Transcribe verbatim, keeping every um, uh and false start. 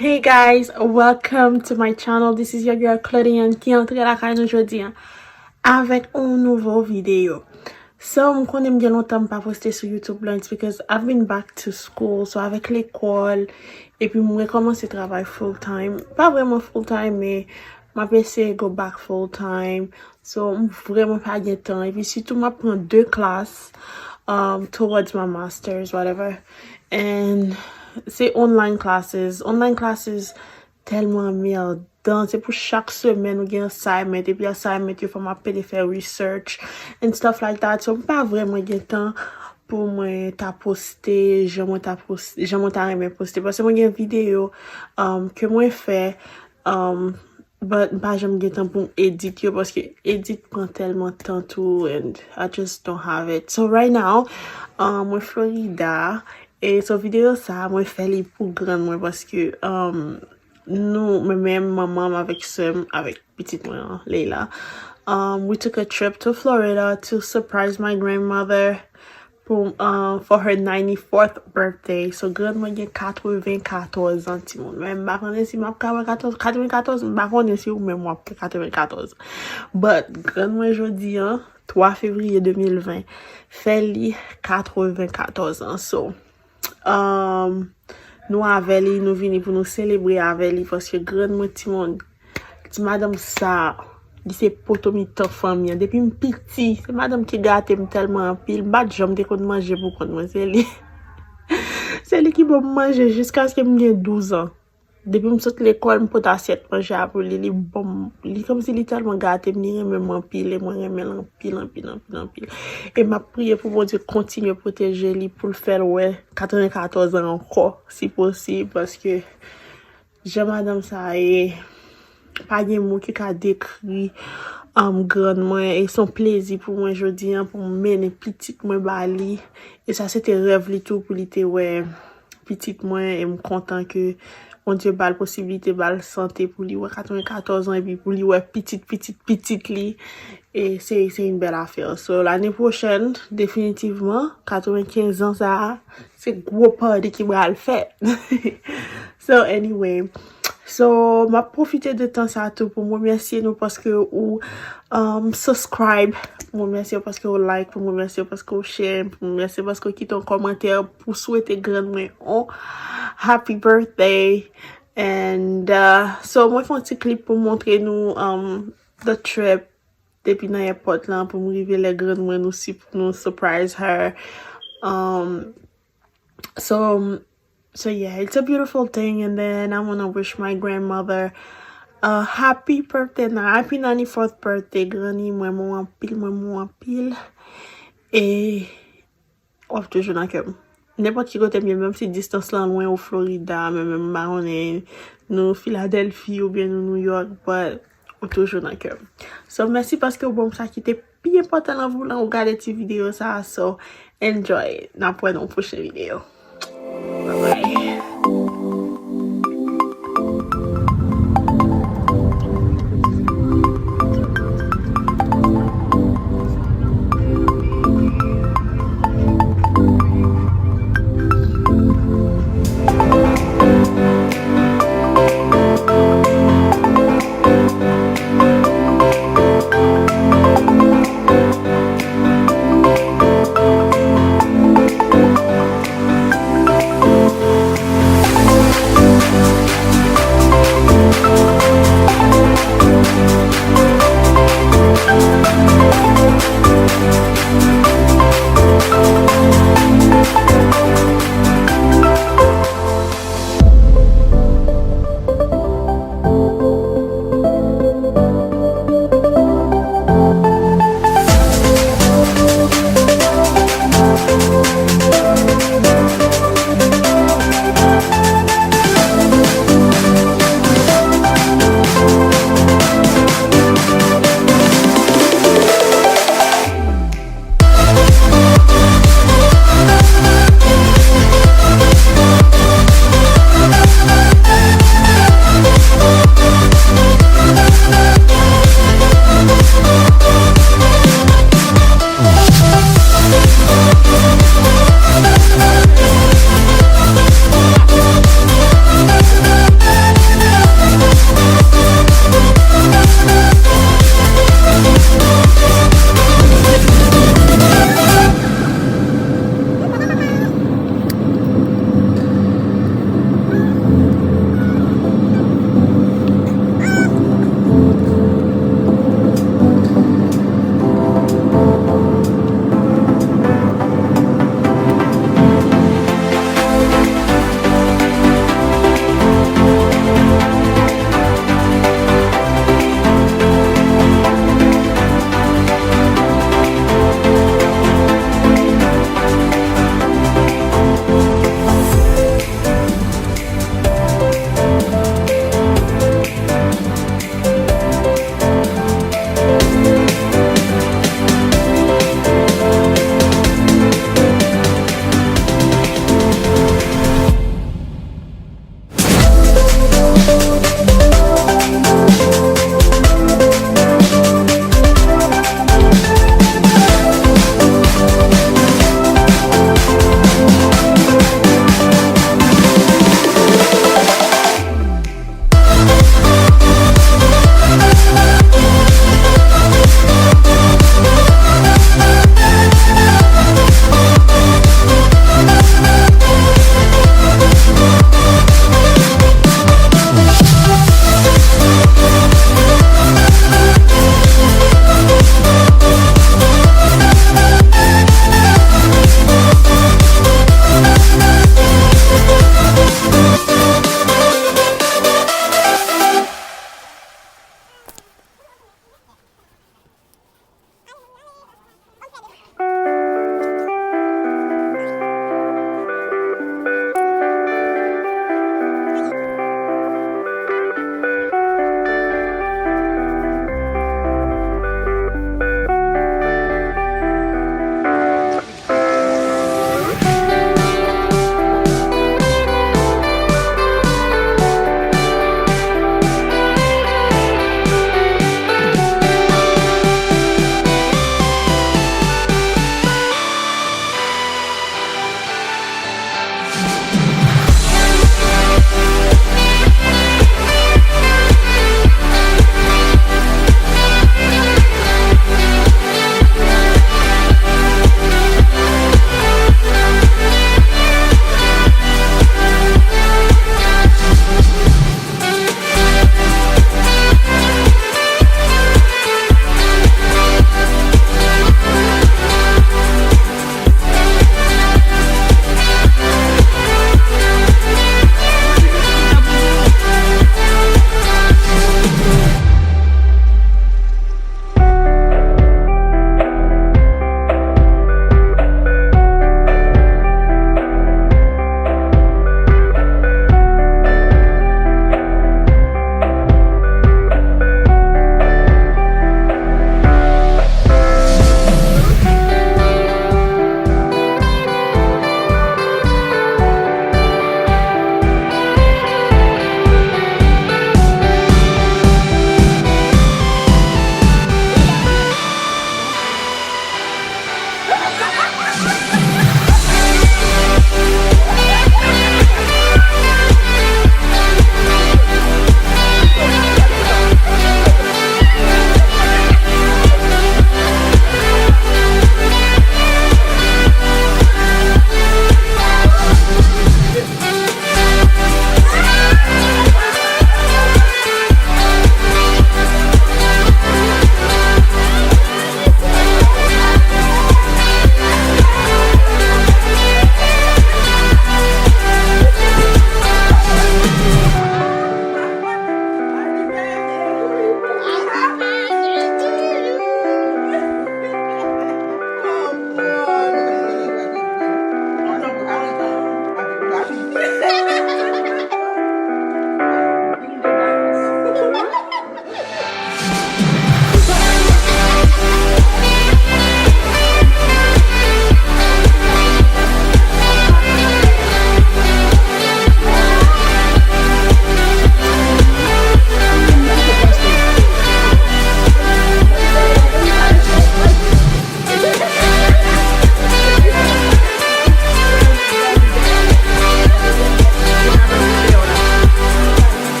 Hey guys, welcome to my channel. This is your girl Claudian ki antre lakay nou jodi an avèk yon nouvo videyo. So, m konnen m gen lontan m pa poste sou YouTube lan, it's because I've been back to school. So, avèk lekòl, epi m rekòmanse travay full time. Pa vrèman full time, men m ap eseye go back full time. So, m vrèman pa gen tan. Epi sitou, m ap pran de klas um, towards my masters, whatever. And se online classes. Online classes tèlman anmèdan. Se pou chak semèn ou gen assignment. Epi assignment yo fè m ap pede fè research and stuff like that. So, m pa vrèman gen tan pou mwen ta poste, jan mwen ta poste, jan mwen ta renmen poste. Paske mwen gen videyo um, ke mwen fè, um, but m pa janm gen tan pou m edit yo, paske edit pran tèlman tan tou, and I just don't have it. So right now, um, mwen Florida, e so videyo sa, mwen fè li pou grann mwen, paske um, nou, mwen menm, manman m avèk sè m, avèk pitit mwen an, Leila, um, we took a trip to Florida to surprise my grandmother pou, uh, for her ninety-fourth birthday. So, grann mwen gen katrevenkatòz an, timoun. Men m pa konnen si m ap ka wè katrevenkatòz, m pa konnen si ou menm w ap fè katrevenkatòz. But, grann mwen jodi an, twa fevriye de mil ven, fè li katrevenkatòz an. So, um, nou avè li, nou vini pou nou selebre avè li, paske grann mwen, timoun, ti madanm sa, li se poto mitan fanmi an. Depi m piti, se madanm ki gate m tèlman anpil. M pa t janm te konn manje pou kont mwen, se li. Se li ki ban m manje jiskaske m gen douz an. Depi m sot lekòl, m pote asyèt manje a pou li. Li ban m, li kòmsi li tèlman gate m, li renmen m anpil, e mwen renmen l anpil, anpil, anpil, anpil. E m ap priye pou Bondye kontinye pwoteje li, pou l fè l wè katrevenkatòz an ankò, si posib, paske jan madanm sa ye, pa gen mo ki ka dekri um, grann mwen. E se yon plezi pou mwen jodi an, pou m mennen pitit mwen ba li. E sa se te rèv li tou, pou li te wè pitit mwen. E m kontan ke Bondye ba l posiblite, ba l sante pou li wè katrevenkatòz an, epi pou li wè pitit, pitit, pitit li. E se, se yon bèl afè. So, lane pwochèn, definitivman, katrevenkenz an sa a, se gwo party ki pral fèt. So, anyway. So, m ap pwofite de tan sa tou pou m remèsye nou paske ou um, subscribe, pou m remèsye w paske ou like, pou m remèsye w paske ou share, pou m remèsye w paske ou kite yon kòmantè pou swete grann mwen on happy birthday. And uh, so, mwen fè yon ti klip pou montre nou um, the trip depi nan airport lan pou m rive lè grann mwen, nou, si, nou surprise her. Um, so, so yeah, it's a beautiful thing. And then I wanna wish my grandmother a happy birthday, na happy ninety-fourth birthday, granny. Mwen renmen w anpil, mwen renmen w anpil. E w ap toujou nan kè m. Nenpòt ki kote m ye, menm si distans lan lwen ou Florida, men menm m pa konnen nou Filadèlfi oubyen nou New York, but ou toujou nan kè m. So, mèsi paske ou ban m sa ki te pi enpòtan nan vi w lan, ou gade ti videyo sa a. So, enjoy. N ap wè nan yon pwochen videyo. Bye bye.